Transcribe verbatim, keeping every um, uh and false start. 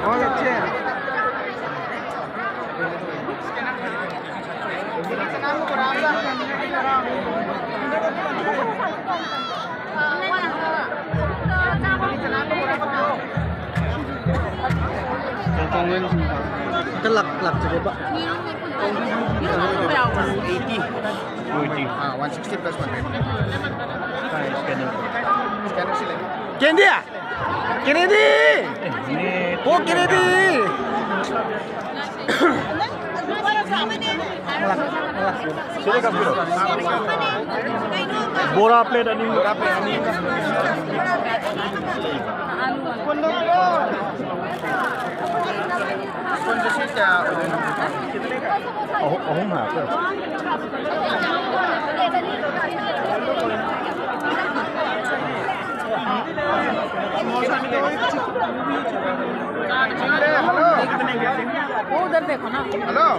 बहुत अच्छे हैं। Ito lak, lak, sige ba? Eighty. Eighty. Ah, one sixty plus one twenty. Scanner. Scanner sila. Candy ah! Kennedy! Oh, Kennedy! Board plate ani. ꯑꯍꯨꯝ, ꯑꯍꯨꯝ ꯍꯥꯞꯄꯦ꯫ Hello.